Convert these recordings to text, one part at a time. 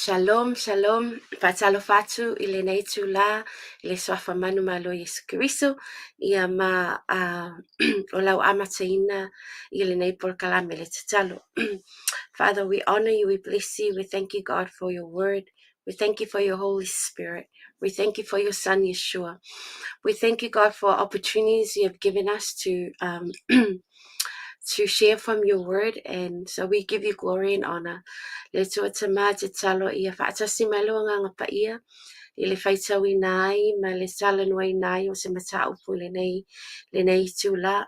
Shalom, shalom. Faatalofa atu i lenei itulā i le Suafa Manumalo Iesu Keriso, ia ma o lau amataina i lenei polokalame le tatalo. Father, we honor you, we bless you, we thank you, God, for your word. We thank you for your Holy Spirit. We thank you for your Son, Yeshua. We thank you, God, for opportunities you have given us to to share from your word and so we give you glory and honor. Le Atua Tama tatalo ia faatasi mai lou Agaga Paia i le faitauina ai ma le talanoaina ai o se mataupu i lenei, lenei itulā.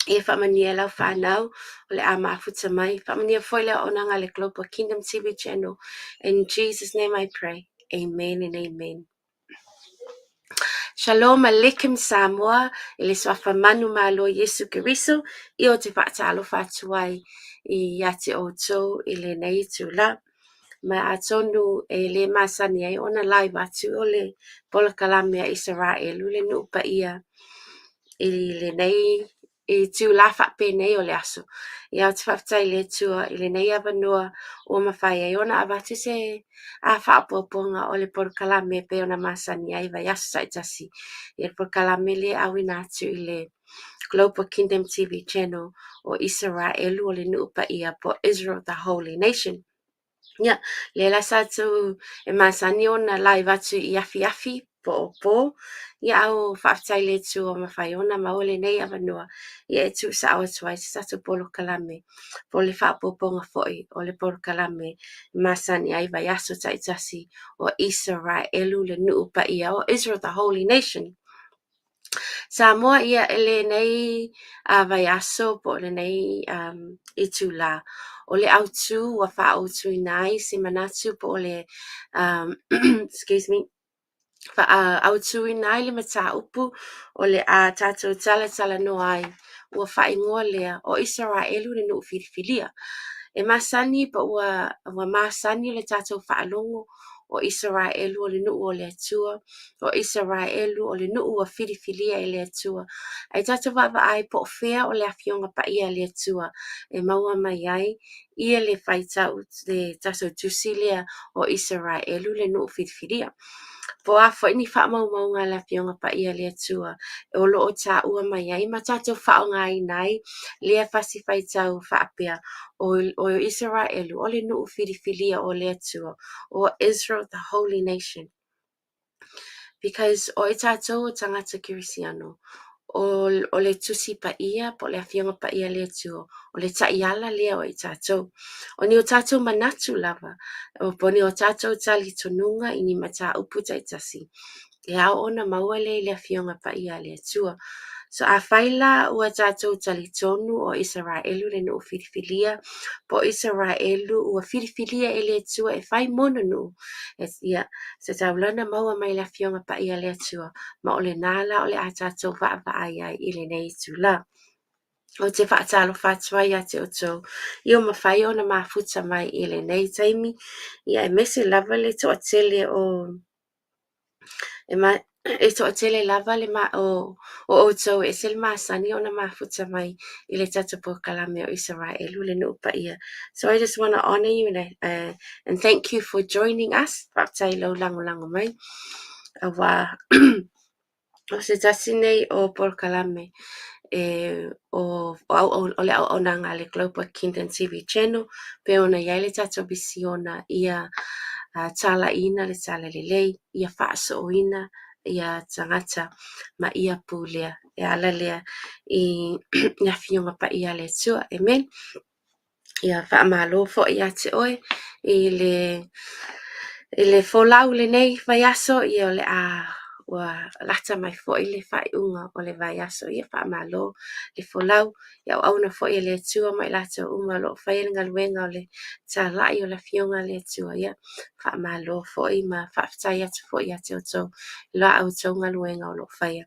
Ia faamanuia i lau whānau o le a mafuta mai. Faamanuia foi le auaunaga a le Global Kingdom TV channel. In Jesus' name I pray. Amen and amen. Shalom Aleikum Samoa i le Suafa Manumalo Iesu Keriso i o te faatalofa atu ai ia te outou i lenei itulā. Ma atonu e le masani ai ona live atu o le polokalame a Isaraelu le nuu paia i lenei itulā faapenei o le aso. Ia ou te faafetai i le Atua i lenei avanoa ua mafai ai ona avatu se a faaopoopoga o le polokalame e pei ona masani ai vaiaso taitasi. Ia le polokalame lea e auina atu i le Global Kingdom TV Channel o Isaraelu o le nuu paia po Israel the Holy Nation. Ia, lea la sa tou e masani ona live atu i afiafi po o pō. Ia, a o faafetai i le Atua ua mafai ona maua lenei avanoa ia e tuusao atu ai se tatou polokalame po o le faaopoopoga foi o le polokalame e masani ai vaiaso taitasi o Isaraelu le nuu paia o Israel the Holy Nation. Samoa ia i lenei vaiaso po o lenei itulā, o le autu ua faaautuina ai se manatu po o le excuse me, faaautuina ai le mataupu o le a tatou talatalanoa ai, ua faaigoa lea o Isaraelu le nuu filifilia. E masani po ua, ua masani le tatou faalogo o Isaraelu o le nuu o le Atua, o Isaraelu o le nuu ua filifilia e le Atua. Ae tatou vaavaai po o fea o le Afioga Paia a le Atua e maua mai ai ia le faitau le tatou tusi lea o Isaraelu le nuu filifilia. Po o a foi ni faamaumauga a le Afioga Paia a le Atua o lo o taua mai ai ma tatou faaaogaina ai lea fasi faitau faapea o, o Isaraelu o le nuu filifilia o le Atua o Israel the Holy Nation. Because o i tatou o tagata Kerisiano, o, o le Tusi Paia po o le Afioga Paia a le Atua, o le taiala lea o i tatou. O ni o tatou manatu lava, o po o ni o tatou talitonuga i ni mataupu taitasi, e ao ona maua lea i le Afioga Paia a le Atua. So afai la ua tatou talitonu o Isaraelu le nuu filifilia, po o Isaraelu ua filifilia e le Atua e fai mona nuu, e, ia, se taulana maua mai le Afioga Paia a le Atua, ma o lenā la o le a tatou vaavaai ai i lenei itulā. Ou te faatalofa atu ai ia te outou i o mafai ona mafuta mai i lenei taimi, ia aemaise lava le toatele o e, ma, e toatele lava le ma, o, o outou e ese le masani ona mafuta mai i le tatou polokalame o Isaraelu le nuu paia. So I just want to honor you and, I, and thank you for joining us. Faafetai i lou lagolago mai. Aua O se tasi nei o polokalame e o, o, o le auaunaga a le Global Kingdom TV Channel pei ona i ai le tatou misiona ia talaiina le talalelei, ia faasooina ia tagata ma ia pulea e ala lea i le Afioga Paia a le Atua. Amen. Ia faamalo foi ia te oe i le i le folau lenei vaiaso, ia o le a ua lata mai foi le faaiuga o le vaiaso. Ia faamalo le folau, ia auauna foi e le Atua ma i latou uma o lo o faia le galuega o le talai o le Afioga a le Atua. Ia faamalo foi ma faafetai atu foi ia te outou i la outou galuega o lo o faia.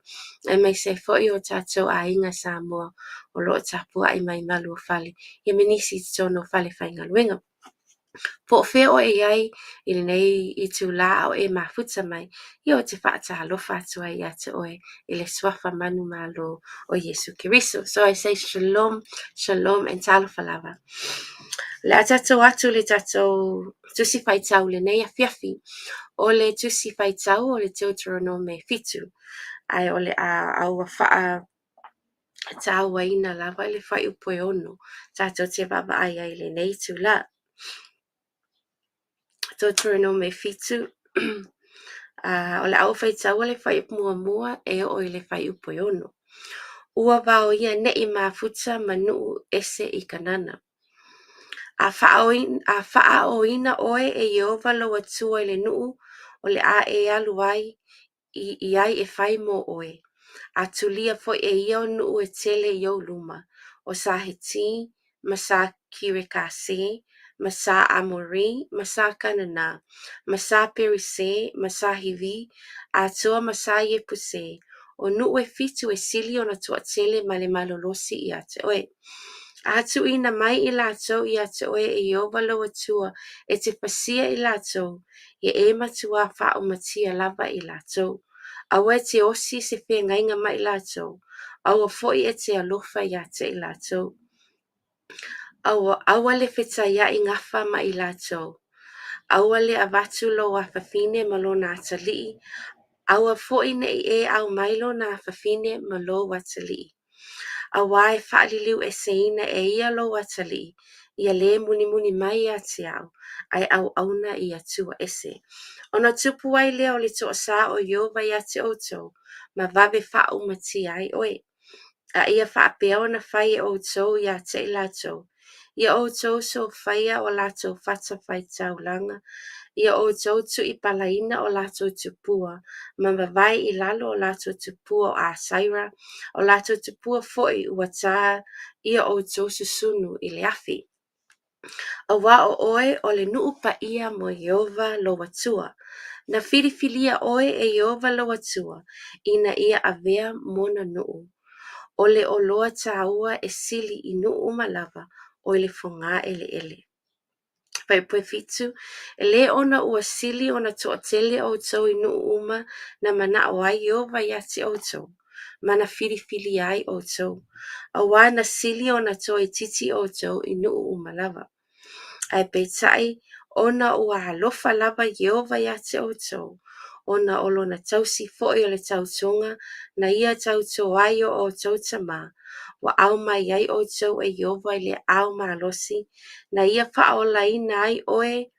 Aemaise ai foi o tatou aiga Samoa o lo o tapuai mai malu o fale, ia me nisi i totonu o fale faigaluega. Po o fea oe e i ai i lenei itulā a o e mafuta mai, ia ou te faatalofa atu ai ia te oe i le Suafa Manumalo o Iesu Keriso. So I say shalom, shalom and talofa lava. O le a tatou atu i le tatou Tusi Faitau i lenei afiafi. O le Tusi Faitau o le Teuteronome 7, ae o le a aua faatauaina lava le fuaiupu e 6 tatou te vaavaai ai i lenei itula. Teuteronome 7, o le a ou faitaua le fuaiupu muamua e oo i le fuaiupu e 6. Ua vaoia neʻi mafuta ma nuʻu ese i Kanana. A faaoina ʻoe e Iēhova lou Atua i le nuʻu o le a e alu ai i ai e fai mo ʻoe, a tulia foi e ia o nuʻu e tele i ou luma, ʻo sa Hiti, ma sa Kirekase, ma sa ʻAmori, ma sa Kanana, ma sa Perise, ma sa Hivi, atoa ma sa Iepuse, ʻo nuʻu e fitu e sili ona toatele ma le malolosi iā te ʻoe. A tuuina mai i lātou iā te ʻoe e Iēhova lou Atua e te pasia i lātou, ia e matuā faaʻumatia lava i lātou. Aua e te osi se feagaiga ma i lātou, aua foi e te alofa iā te i lātou. Aua, aua le fetaiaʻi gafa ma i lātou. Aua le avatu lou afafine ma lona atalii, aua foi neʻi e aumai lona afafine ma lou atalii. Auā e faaliliueseina e ia lou atalii, ia lē mulimuli mai ia te au, a e auauna i atua ese. Ona tupu ai lea o le toasā o Iēhova iā te ʻoutou, ma vave faaʻumatia ai ʻoe. A ia faapea ona fai e ʻoutou iā te i lātou, ia ʻoutou sofaia o lātou fatafaitaulaga, ia ʻoutou tuipalaina o lātou tupua, ma mavae i lalo o lātou tupua o ʻAsaira, o lātou tupua foi ua tā ia ʻoutou susunu i le afi. Auā ʻo ʻoe o le nuʻu paʻia mo Iēhova lou Atua. Na filifilia ʻoe e Iēhova lou Atua, ina ia avea mona nuʻu. ʻO le ʻoloa tāua e sili i nuʻu uma lava ʻoi le fogā ʻeleʻele. Fuaiupu e fitu, e lē ona ua sili ona toatele ʻoutou i nuʻu uma na manaʻo ai Iēhova iā te ʻoutou, ma na filifilia ai ʻoutou. Auā na sili ona toaitiiti ʻoutou i nuʻu uma lava. Ae peitai, ona ua alofa lava Iēhova iā te ʻoutou, ona o lona tausi foi o le tautoga na ia tautō ai o ʻoutou tamā, ua ao mai ai ʻoutou e Iēhova i le aʻao malosi, na ia faaolaina ai ʻoe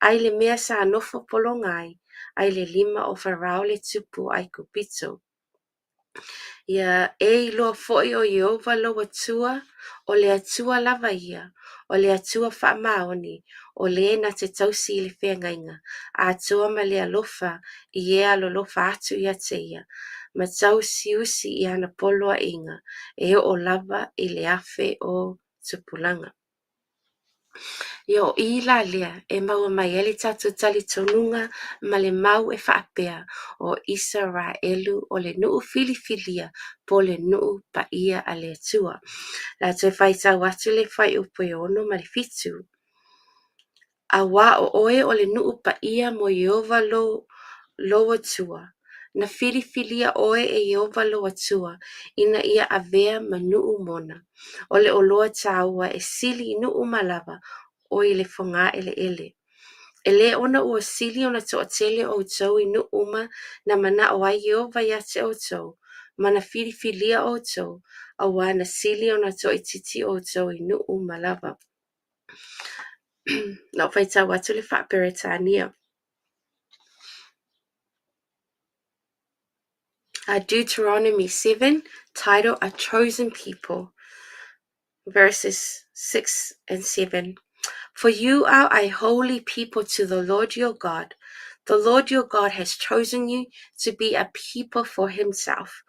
ai le mea sa nofo pologa ai, ai le lima o Farao le tupu o ʻAikupito. Ia e iloa foi ʻo Iēhova lou Atua, ʻo le Atua lava ia, ʻo le Atua faamaoni, ʻo lē na te tausi i le feagaiga, atoa ma le alofa i e alolofa atu iā te ia, ma tausiusi i ana poloaiga, e oo lava i le afe o tupulaga. Ia ʻo i la lea e maua mai ai le tatou talitonuga ma le mau e faapea ʻo Isaraelu o le nuʻu filifilia po o le nuʻu paʻia a le Atua. O le a toe faitau atu le fuaiupu e 6 ma le 7. Auā ʻo ʻoe o le nuʻu paʻia mo Iēhova lou, lou Atua. Na filifilia ʻoe e Iēhova lou Atua ina ia avea ma nuʻu mona. ʻO le ʻoloa tāua e sili i nuʻu uma lava ʻoi le fogā ʻeleʻele. E lē ona ua sili ona toatele ʻoutou i nuʻu uma na manaʻo ai Iēhova iā te ʻoutou, ma na filifilia ʻoutou, auā na sili ona toaitiiti ʻoutou i nuʻu uma lava. Na ou faitau atu le Faaperetania. Deuteronomy 7, title A Chosen People, verses 6 and 7. For you are a holy people to the Lord your God. The Lord your God has chosen you to be a people for himself,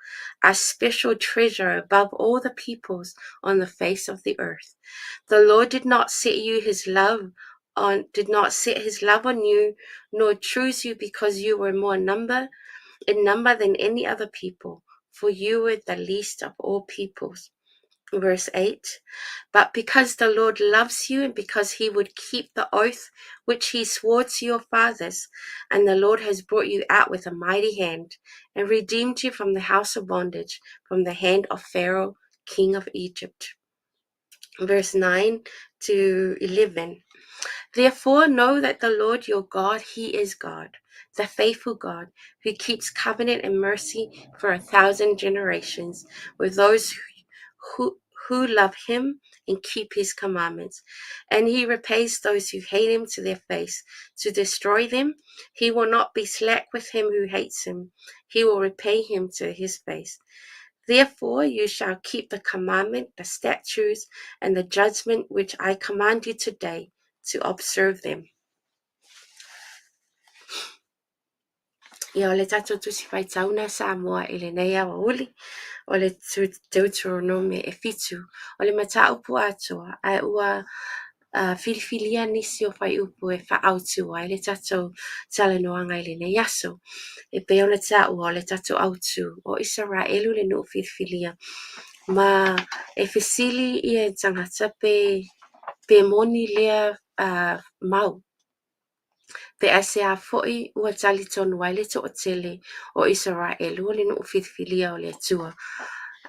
a special treasure above all the peoples on the face of the earth. The Lord did not set you his love on did not set his love on you, nor choose you because you were more number in number than any other people, for you were the least of all peoples. Verse 8 But because the Lord loves you, and because he would keep the oath which he swore to your fathers, and the Lord has brought you out with a mighty hand, and redeemed you from the house of bondage, from the hand of Pharaoh, king of Egypt. Verse 9 to 11. Therefore, know that the Lord your God, He is God, the faithful God, who keeps covenant and mercy for 1,000 generations with those who love Him and keep His commandments. And He repays those who hate Him to their face, to destroy them. He will not be slack with him who hates Him. He will repay him to his face. Therefore, you shall keep the commandment, the statutes, and the judgment which I command you today to observe them. Ia, o le tatou Tusi Faitau na Samoa i lenei aoauli, o le Deuteronome e 7, o le mataupu atoa, ae ua filifilia nisi o fuaiupu e faaautu ai le tatou talanoaga i lenei aso. E pei ona taua o le tatou autu o Isaraelu le nuu filifilia, ma e fesili ia tagata pe moni lea mau. Pe aisea foi ua talitonu ai le toatele o Isaraelu o le nuu filifilia o le Atua.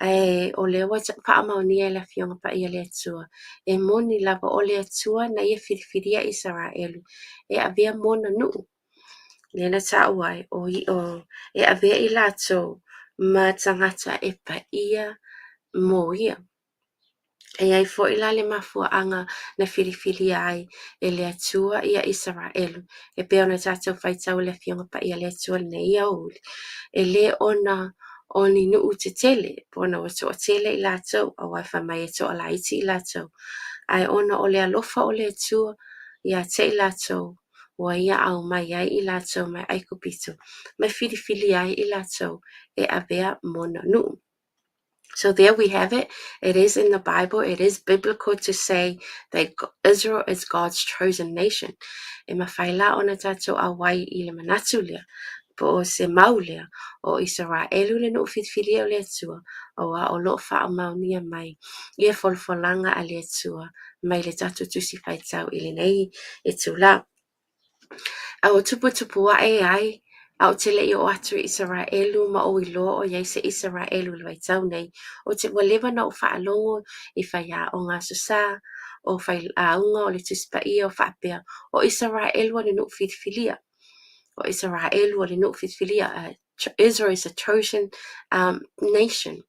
Ae o lea ua faamaonia e le Afioga Paia a le Atua, e moni lava o le Atua na ia filifilia Isaraelu e avea mona nuu. Lea na taua ai, o e avea i latou ma tagata e paia mo ia. E i ai foi la le mafuaaga na filifilia ai e le Atua ia Isaraelu, e pei ona tatou faitau i le Afioga Paia a le Atua i lenei aoauli, e le ona o ni nuu tetele, po ona ua toatele i latou, aua fai mai e toalaiti i latou, ae ona o le alofa o le Atua ia te i latou, ua ia aumai ai i latou mai Aikupito, ma filifilia ai i latou e avea mona nuu. So there we have it. It is in the Bible. It is biblical to say that Israel is God's chosen nation. E mafai la ona tatou auai i le manatu lea, po o se mau lea, o Isaraelu le nuu filifilia o le Atua, aua o loo faamaonia mai ia folafolaga a le Atua mai le tatou Tusi Faitau i lenei itula. A o tuputupu ae ai, a ou te le i oo atu i Isaraelu ma ou iloa o i ai se Isaraelu i le vaitau nei, ou te ua leva ona ou faalogo i faiaoga Aso Sa, o failauga o le Tusi Paia o faapea, o Isaraelu o le nuu filifilia. O Isaraelu o le nuu filifilia. Israel is a chosen nation.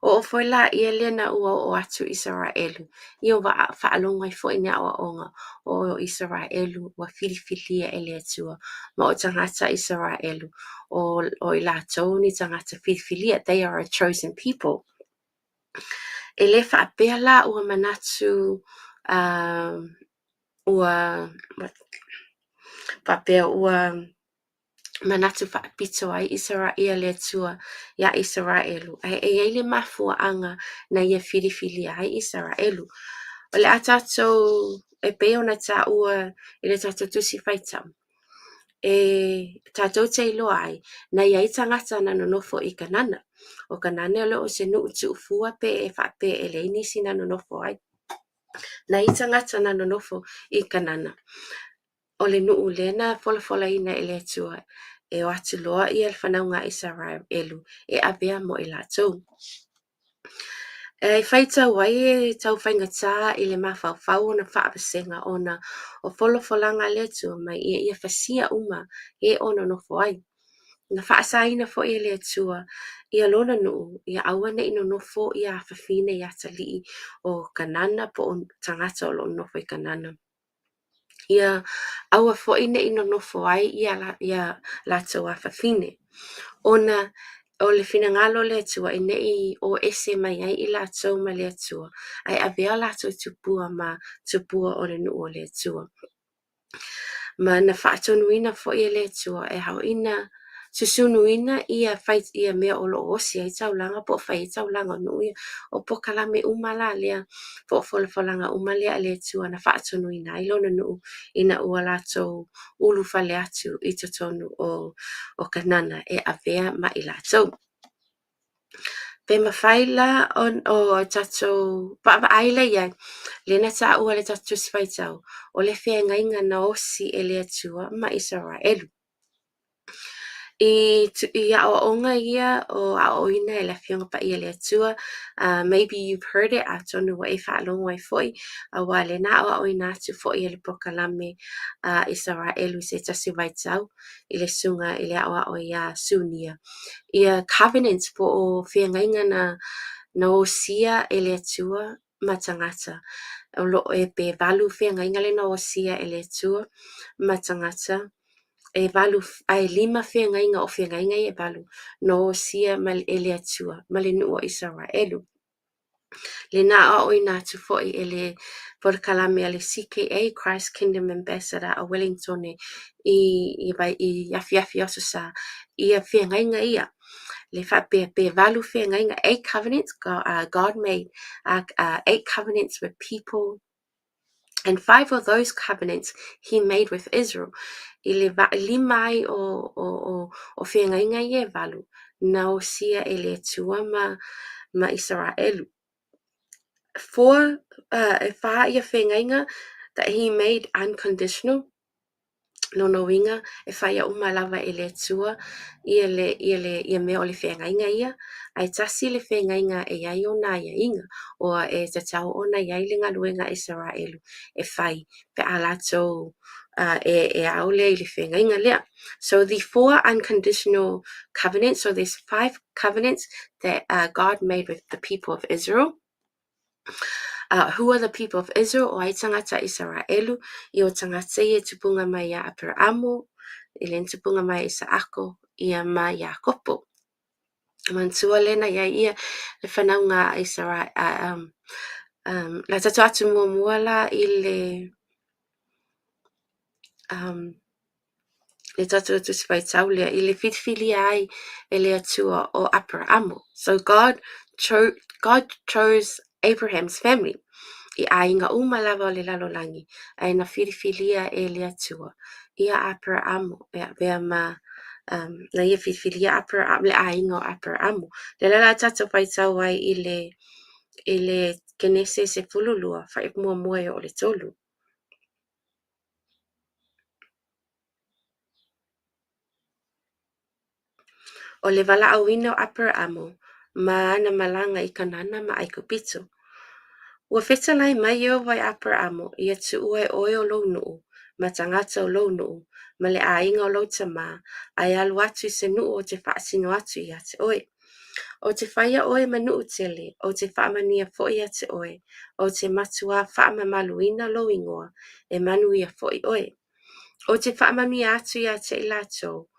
Oo foi la ia lea na ua oo atu Isaraelu, ia ua faalogo ai foi ni aʻoaʻoga o Isaraelu ua filifilia e le Atua, ma o tagata Isaraelu, o i latou ni tagata filifilia, they are a chosen people. E le faapea la ua manatu ua faapea ua manatu faapito ai ia le Atua iā Isaraelu, ae e i ai le mafuaaga na ia filifilia ai Isaraelu. O le a tatou e pei ona taua i le tatou Tusi Faitau, e tatou te iloa ai, na i ai tagata na nonofo i Kanana. O Kanana e le o se nuu tuufua pe e faapea e leai nisi na nonofo ai. Na i ai tagata na nonofo i Kanana. O le nuu lea na folafolaina e le Atua, e o atu loa ia le fanauga a Isaraelu e avea mo i latou. E faitau ai e tau faigata i le mafaufau ona faavasega ona o folafolaga a le Atua mai ia ia fasia uma e o nonofo ai. Na faasaina foi e le Atua ia lona nuu ia aua nei nonofo ia afafine i atalii o Kanana po o tagata o loo nonofo i Kanana. Ia aua foi nei nonofo ai ia latou afafine. Ona o le finagalo o le Atua e nei o ese mai ai i latou ma le Atua, ae avea latou tupua ma tupua o le nuu o le Atua. Ma na faatonuina foi e le Atua e ao ina susunuina ia fai ia mea o loo osi ai taulaga po o fai ai taulaga o nuu ia. O pokalame uma la lea po o folafolaga uma lea a le Atua na faatonuina ai lona nuu ina ua latou ulufale atu i totonu o Kanana e avea ma i latou. Pe mafai la o tatou vaavaai lea i ai, lea na taua i le tatou Tusi Faitau, o le feagaiga na osi e le Atua ma Isaraelu. I, I aʻoaʻoga ia o aʻoaʻoina e le Afioga Paia a le Atua, maybe you've heard it, atonu ua e faalogo ai foi, auā lea na aʻoaʻoina atu foi e le polokalame a Isaraelu i se tasi o vaitau i le susuga i le aʻoaʻo iā Sunia. Ia covenants po o feagaiga na na osia e le Atua ma tagata. O lo e pe valu feagaiga lea na osia e le Atua ma tagata. E valu a e lima feagaiga o feagaiga ia e valu na osia ma e le Atua ma le nuu o Isaraelu. Le na aʻoaʻoina atu foi e le polokalame a le CKA, Christ Kingdom Ambassador a Wellingtone i i vai i afiafi o aso Sā ia feagaiga ia. Le faapea pe valu feagaiga, eight covenants God, God made eight covenants with people and five of those covenants he made with Israel. I le lima ai o, o, o, o feagaiga ia e valu na osia e le Atua ma, ma Isaraelu. Four, e whā ia feagaiga that he made unconditional. Lona uiga e faia uma lava e le Atua ia le, ia le, ia mea o le feagaiga ia, ae tasi le feagaiga e i ai ona aiaiga, ua e tatau ona i ai le galuega a Isaraelu e fai pe a latou e, e ao lea i le feagaiga lea. So the four unconditional covenants, so there's five covenants that God made with the people of Israel. Who are the people of Israel? O ai tagata Isaraelu, i o tagata ia e tupunga mai iā Aperaamo, i le tupunga mai ia Isaako, ia ma Iakopo. Manatua lea na i ai ia le fanauga a Isarae, la tatou atu muamua la i le um, le tatou Tusi Faitau lea i le filifilia ai e le Atua o Aperaamo. So God, cho God chose Abraham's family i ʻāiga uma lava o le lalolagi, ae na filifilia e le Atua ia Aperaamo e avea ma um, na ia filifilia Aperaamo, le ʻāiga o Aperaamo. Le la la tatou faitau ai i le i le Kenese 12, fuaiupu muamua e oo i le tolu. O le valaauina o Aperaamo ma ana malaga i Kanana ma ʻAikupito. Ua fetalai mai Iēhova iā Aperaamo, Ia tuʻu ai ʻoe o lou nuu, ma tagata o lou nuu, ma le ʻāiga o lou tamā, a e alu atu i se nuu ou te faasino atu iā te ʻoe. Ou te faia ʻoe ma nuu tele, ou te faamanuia foi iā te ʻoe, ou te matuā faamamaluina lou igoa, e manuia foi ʻoe. Ou te faamanuia atu iā te i latou,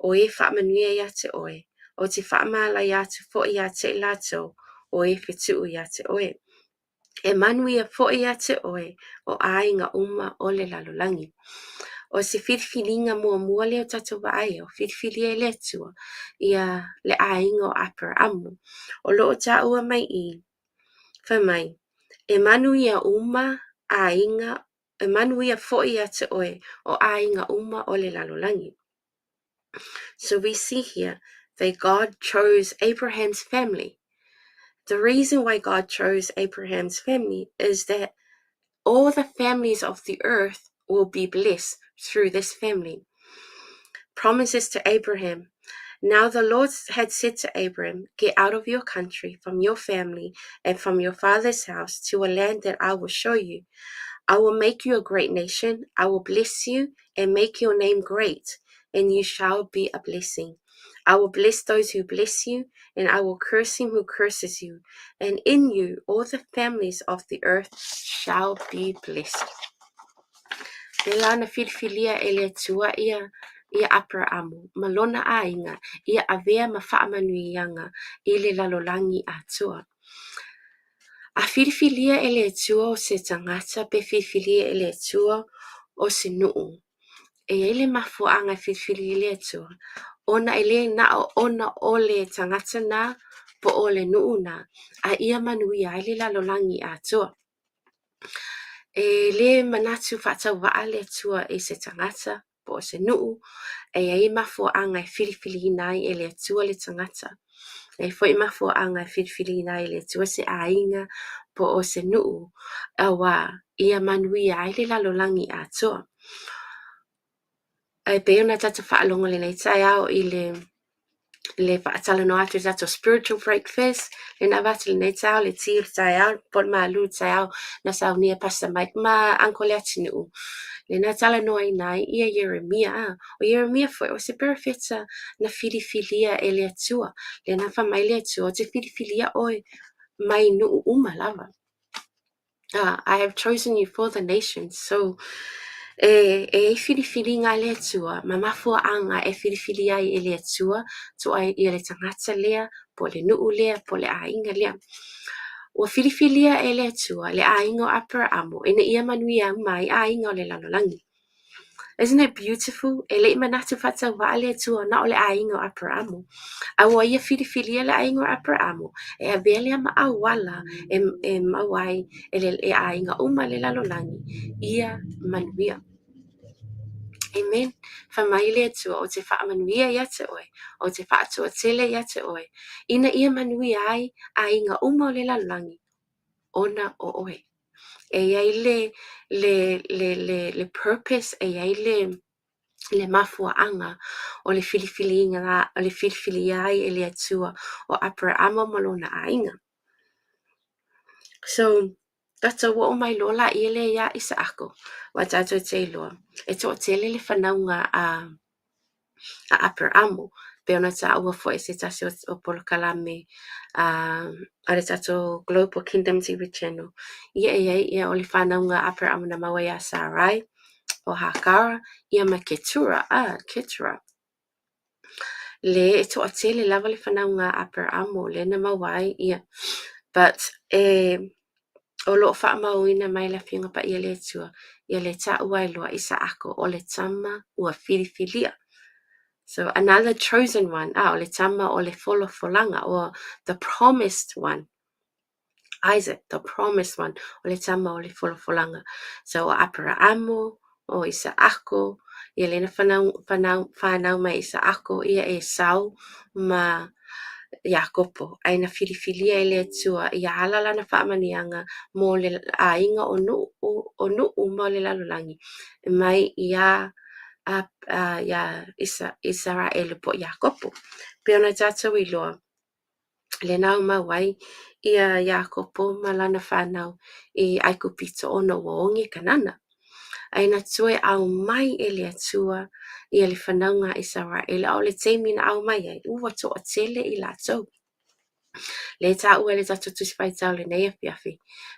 o e faamanuia iā te ʻoe, ou te faamalaia atu foi iā te i latou, o e fetuʻu iā te ʻoe. E manuia foi iā te ʻoe o ʻāiga uma o le lalolagi. O se filifiliga muamua lea o tatou vaai, o filifilia e le Atua ia le ʻāiga o Aperaamo. O lo o taua mai i, fai mai, e manuia uma ʻāiga, e manuia foi iā te ʻoe o ʻāiga uma o le lalolagi. So we see here that God chose Abraham's family. The reason why God chose Abraham's family is that all the families of the earth will be blessed through this family. Promises to Abraham. Now the Lord had said to Abraham, Get out of your country, from your family, and from your father's house to a land that I will show you. I will make you a great nation. I will bless you and make your name great, and you shall be a blessing. I will bless those who bless you, and I will curse him who curses you. And in you all the families of the earth shall be blessed. Pēlā na filifilia e le Atua ia ia Aperaamo ma lona ʻāiga ia avea ma faamanuiaga i le lalolagi atoa. A filifilia e le Atua o se tagata pe filifilia e le Atua o se nuu. E i ai le mafuaaga e filifili ai le Atua, ona e le na o ona o le tagata na po o le nuu na, a ia manuia ai le lalolagi atoa. E le manatu faatauvaa le Atua i se tagata po o se nuu, e i ai mafuaaga e filifiliina ai e le Atua le tagata. E i ai foi mafuaaga e filifiliina ai e le Atua se ʻāiga po o se nuu, auā ia manuia ai le lalolagi atoa. Ae pei ona tatou faalogo i lenei taeao i le le faatalanoa atu i le tatou spiritual breakfast le na avatu i lenei taeao, le ti o le taeao, po o le malu o le taeao na saunia e Pastor Mike ma Uncle Leatinuu. Le na talanoaina ai ia Ieremia. A. O Ieremia foi, o se perofeta na filifilia e le Atua. Le na fai mai le Atua, ou te filifilia oe mai nuu uma lava. I have chosen you for the nations. So, e, e ai filifiliga a le Atua, ma mafuaaga e filifili ai e le Atua, toa ia le tagata lea, po le nuu lea, po le aiga lea. Ua filifilia e le Atua le aiga o Aperaamo, ina ia manuia uma ai aiga o le lalolagi. Isn't it beautiful? E le i manatu faatauvaa le Atua na o le aiga o Aperaamo. A ua ia filifilia le aiga o Aperaamo, e avea lea ma auala e, e maua ai e le e aiga uma le lalolagi ia manuia. Amen. Fai mai le Atua, ou te faamanuia ia te oe, ou te faatoatele ia te oe, ina ia manuia ai aiga uma o le lalolagi, ona o oe. E i ai le, le, le, le, le purpose, e i ai le, le mafuaaga o le filifiliga, o le filifilia ai e le Atua o Aperaamo ma lona aiga. So, tatou oo mai loa laia lea iā Isaako, ua tatou te iloa, e toatele le fanauga a a Aperaamo, pei ona taua foi e se tasi o polokalame a a le tatou Global Kingdom TV Channel. Ia e i ai ia o le fanauga a Aperaamo na maua iā Sarai, o Hakara, ia ma Ketura, a Ketura. Le e toatele lava le fanauga a Aperaamo lea na maua ai ia. But e o lo o faamauina mai le Afioga Paia a le Atua, ia le taua ai loa Isaako o le tama ua filifilia. So another chosen one, ah, o le tama o le folafolaga, or the promised one. Isaac, the promised one, o le tama o le folafolaga. So o Aperaamo, o Isaako, ia lea na fanau, fanau, fanau mai Isaako, ia Esau ma Iakopo. Ae na filifilia e le Atua ia ala lana faamanuiaga mo le aiga o nuu, o nuu uma o le lalolagi mai iā a, a, iā Isa, Isaraelu po o Iakopo. Pei ona tatou iloa, lea na aumau ai ia Iakopo ma lana fanau i Aikupito ona ua oge Kanana. Ae na toe aumai e le Atua ia le fanauga a Isaraele, a o le taimi na aumai ai, ua toatele i latou. Lea e taua e le tatou Tusi Faitau lenei afiafi,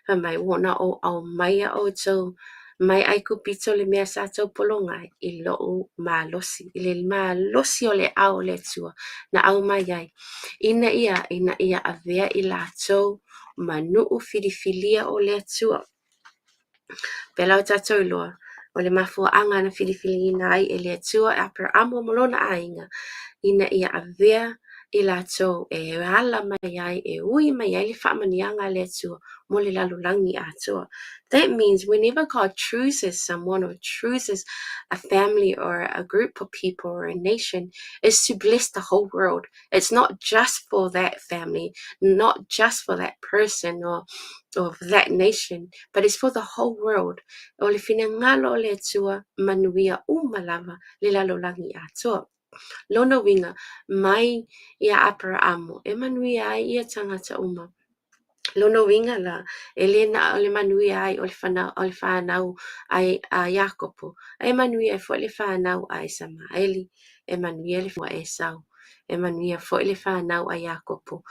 fai mai, ua na ou aumaia outou mai Aikupito le mea sa taupologa ai i lou malosi, i le malosi o le aao o le Atua na aumai ai, ina ia, ina ia avea i latou ma nuu filifilia o le Atua. Pēlā o tatou iloa, o le mafuaaga na filifiliina ai e le Atua e Aperaamo ma lona aiga, ina ia avea i latou e ala mai ai, e ui mai ai le faamanuiaga a le Atua mo le lalolagi atoa. That means whenever God chooses someone or chooses a family or a group of people or a nation, is to bless the whole world. It's not just for that family, not just for that person or of that nation, but it's for the whole world. O le finagalo o le Atua, manuia uma lava le lalolagi atoa. Lona uiga, mai iā Aperaamo, e manuia ai ia tagata uma. Lona uiga la, e le na o le manuia ai o le whanau, o le whanau ai a Iakopo, e manuia ai foi le whanau a Isamaeli, e manuia le a Esau, e manuia foi le whanau a Iakopo,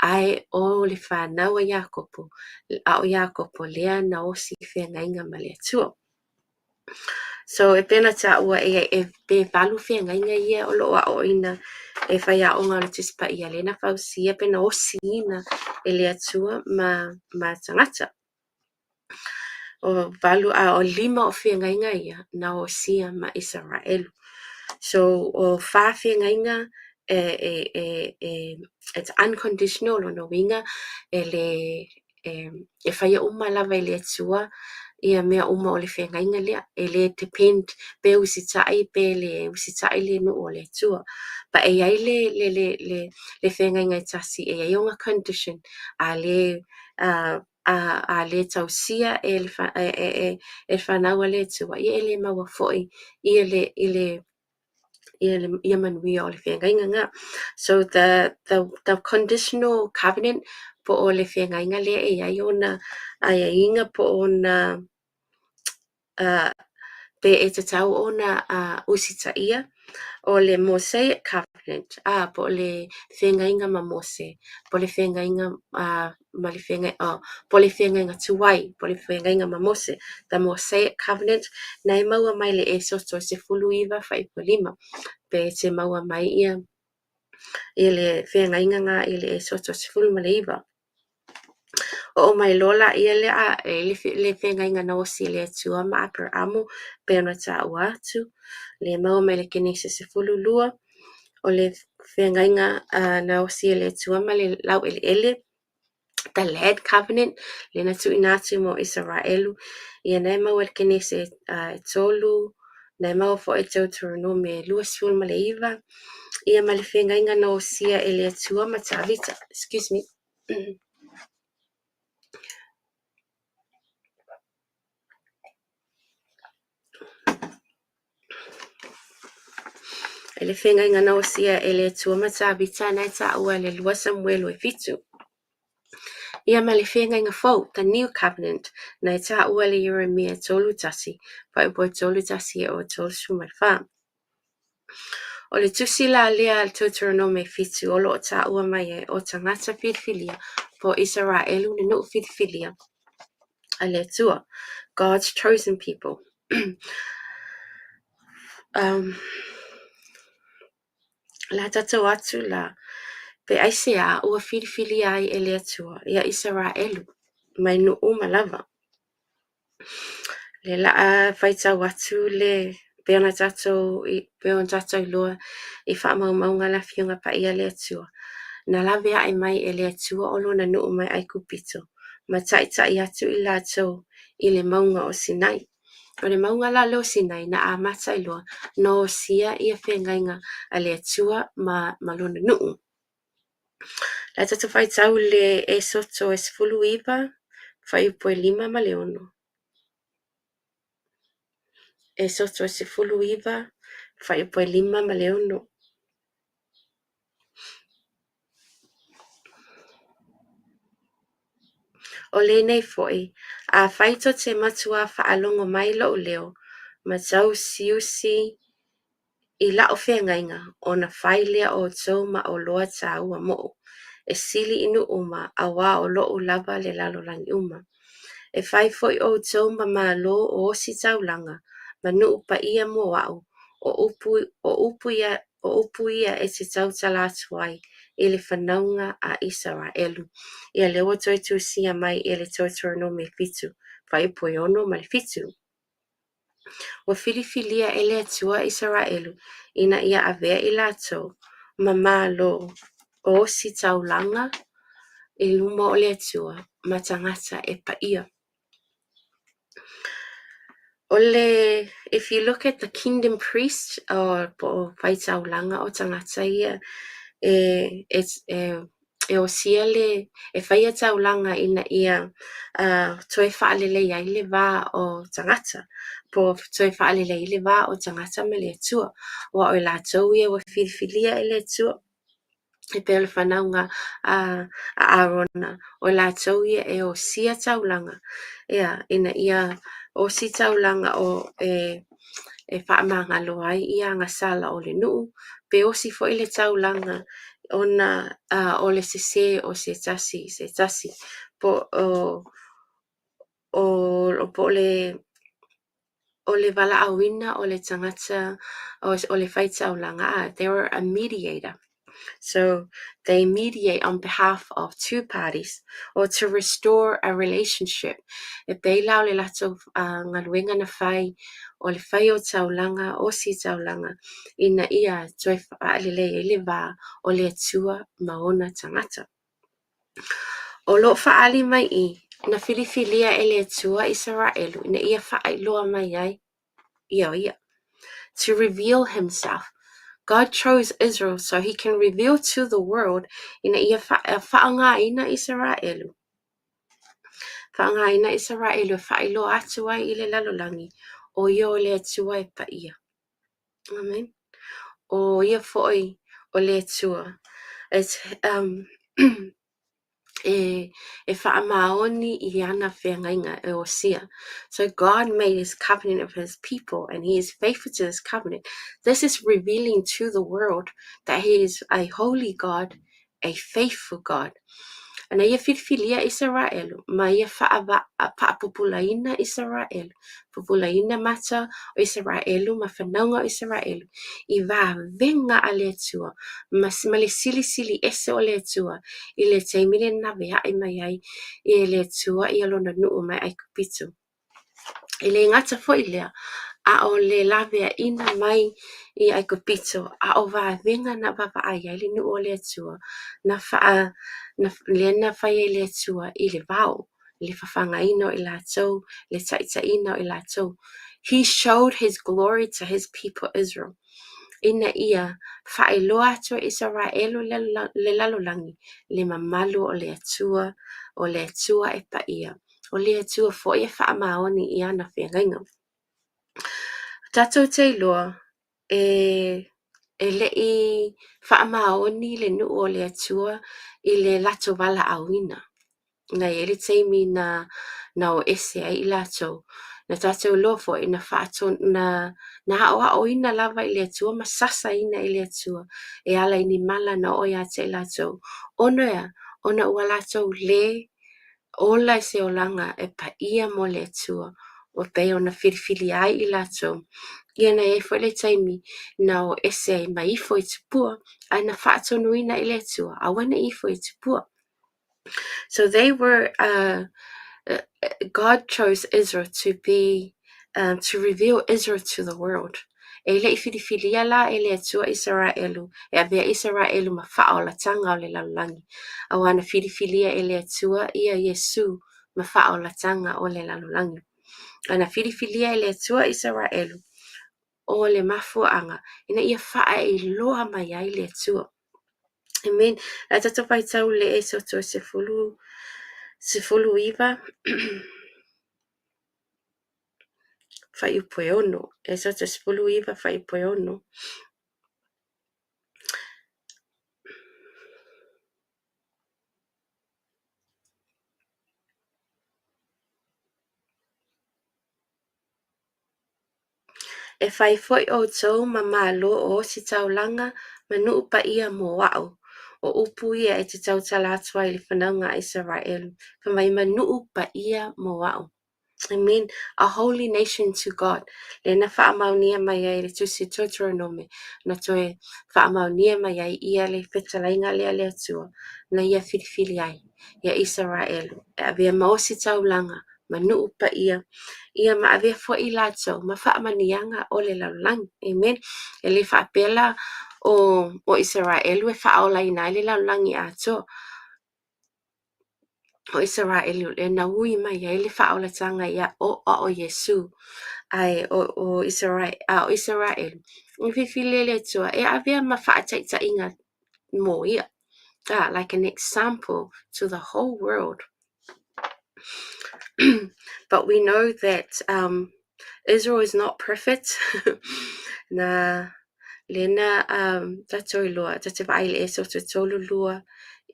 ae o le whanau a Iakopo, a o Iakopo lea na osi feagaiga ma le Atua. So e pei ona taua e, e pe valu feagaiga ia o lo o aoaoina e faiaoga o le Tusi Paia lea na fausia pe na osiina e le Atua ma, ma tagata. O valu a o lima o feagaiga ia na osia ma Isaraelu. So o whā feagaiga e, e, e, e, it's unconditional lona uiga e le e, e whaia uma lava e le Atua ia mea uma o le feagaiga lea. E le depend pe usitai pe le usitai le nuu o le Atua. But e i ai le, le, le, le, le feagaiga e tasi, e i ai ona condition a le, uh, a, a le tausia e le, e, e, e, e le whanau a le Atua, ia e le maua foi ia le, i le, Ia le ia manuia o le feagaiga na. So the conditional covenant po o le feagaiga lea e i ai ona aiaiga po o ona pe e tatau ona usitaia, o le Mosaic covenant, po o le feagaiga ma Mose, po o le feagaiga ma le feagaiga, oh, po o le feagaiga tuai, po o le feagaiga ma Mose, the Mosaic covenant, na e maua mai le Esoto 19 fuaiupu 5, pe te maua mai ia i le feagaiga na i le Esoto 19. Oo mai loa laia lea a e le, le feagaiga na osi e le Atua ma Aperamo pei ona taua atu, le maua mai le Kenese 12, o le feagaiga na osi e le Atua ma le laueleele, the land covenant, le na tuuina atu mo Isaraelu, ia na e maua i le Kenese 3, na e maua foi i Teuteronome 29, ia ma le feagaiga na osia e le Atua ma Tavita. Excuse me. I le feagaiga na osia e le Atua ma Tavita na e taua i le 2 Samuelu e 7. Ia ma le feagaiga fou, the new covenant, na e taua i le Ieremia 31, fuaiupu 31 e oo i 34. O le tusi la lea a le Teuteronome 7 o lo o taua mai ai o tagata filifilia po o Isaraelu le nuu filifilia a le Atua, God's chosen people. La tatou atu la, pe aisea ua filifilia ai e le Atua ia Isaraelu mai nuu uma lava. Le la a faitau atu le pei ona tatou i pei ona tatou iloa i faamaumauga le Afioga Paia a le Atua. Na lawe aʻe mai e le Atua o lona nuu mai Aikupito ma taʻitaʻi atu i latou i le mauga o Sinai. O le mauga la lea o Sinai na amata ai loa na osia ia feagaiga a le Atua ma, ma lona nuu. La tatou faitau le Esoto e 19, fuaiupu e 5 ma le 6. Esoto e 19, fuaiupu e 5 ma le 6. O lenei foi, afai tou te matuā faalogo mai i lou leo, ma tausiusi i lau feagaiga, ona fai lea o outou ma oloa tāua moʻu, e sili i nuu uma, auā o loʻu lava le lalolagi uma. E fai foi ʻoutou ma malo o ositaulaga, ma nuu paia mo aʻu, o upu, o upu ia, o upu ia e te tautala atu ai i le fanauga a Isaraelu. Ia lea ua toe tusia mai e le Teuteronome 7, fuaiupu e 6 ma le 7. Ua filifilia e le Atua Isaraelu ina ia avea i latou ma malo o ositaulaga i luma o le Atua ma tagata e paia. O le, if you look at the kingdom priest, o po o faitaulaga o tagata ia e, e, e, e osia le, e faia taulaga ina ia toe faalelei ai le va o tagata, po o toe faalelei ai le va o tagata ma le Atua. Aua o i latou ia ua filifilia e le Atua. E pei o le fanauga a Arona, o i latou ia e osia taulaga, ea, ina ia osi taulaga o e, e faamagalo ai ia agasala o le nuu, pe osi foi le taulaga ona o le sesē o se tasi i se tasi, po o, o, po o le o le valaauina o le tagata o le faitaulaga, they were a mediator. So they mediate on behalf of two parties or to restore a relationship. E pei la o le latou galuega na fai o le fai o taulaga, osi taulaga, ina ia toe faalelei ai le va o le Atua ma ona tagata. O lo o faaali mai i i, na filifilia e le Atua Isaraelu ina ia faailoa mai ai ia ia. To reveal himself. God chose Israel so he can reveal to the world ina ia faaaogaina Isaraelu. Faaaogaina Isaraelu e faailoa atu ai i le lalolagi o ia o le Atua e paia. Amen. ʻO ia foi o le Atua e e faamaoni i ana feagaiga e osia. So God made his covenant with his people and he is faithful to his covenant. This is revealing to the world that he is a holy God, a faithful God. Na ia filifilia Isaraelu, ma ia faapupulaina Isaraelu, pupulaina mata o Isaraelu ma fanauga o Isaraelu i vavega a le Atua ma ma le silisili ese o le Atua i le taimi le laveai mai ai e le Atua ia lona nuu mai Aikupito. E le gata foi lea, a o le laveaiina mai i Aikupito, a o vavega na vaavaai ai le nuu o le Atua, na faa, na, lea na fai ai le Atua i le vao, le fafagaina o i latou, le taitaiina o i latou. He showed his glory to his people Israel. Ina ia faailoa atu e Isaraelu le lalolagi le mamalu o le Atua, o le Atua e paia. O le Atua foi e faamaoni i ana feagaiga. Tatou te iloa e e le i faamaoni le nuu o le Atua i le latou valaauina. Na i ai le taimi na na o ese ai i latou. Na tatou iloa foi na faaton na na aoaoina lava i le Atua ma sasaina e le Atua e ala i ni mala na oo ia te i latou. Ona e a? Ona ua latou le Ola i se olaga e paia mo le Atua, ua pei ona filifilia ai i latou. Ia na i ai foi le taimi na o ese ai ma ifo i Tupua, ae na faatonuina e le Atua, aua ne i ifo i Tupua. So they were, God chose Israel to be, to reveal Israel to the world. E le i filifilia la e le Atua Isaraelu, e avea Isaraelu ma faaolatanga o le lalolagi, auā na filifilia e le Atua ia Iesu ma faaolatanga o le lalolagi. A na filifilia e le Atua Isaraelu, o le mafuaaga ina ia faaeiloa mai ai le Atua. Amen. Le a tatou faitau le Esoto 19 fuaiupu e 6. Esoto 19 fuaiupu e 6. E fai foi ʻoutou ma Malo o ositaulaga ma nuʻu paia mo aʻu. O upu ia e te tautala atu ai i le fanauga a Isaraelu, fai mai ma nuʻu paia mo aʻu. Amen. A holy nation to God. Lea na faamaonia mai ai le tusi Deuteronome, na toe faamaonia mai ai ia le fetalaiga lea a le Atua, na ia filifili ai ia Isaraelu e avea ma ositaulaga ma nuʻu paia, ia ma avea foi i latou ma faamanuiaga o le lalolagi. Amen. E le faapea la o, o Isaraelu e faaolaina ai le lalolagi atoa. O Isaraelu lea na ui mai ai le faaolataga ia o, a o Iesu. Ae o, o Isaraelu, a o Isaraelu, i filifili e le Atua e avea ma faataitaiga mo ia. Ah, like an example to the whole world. But we know that um, Israel is not perfect. Na lea na um, tatou iloa, tatou vaai i le Esoto 32,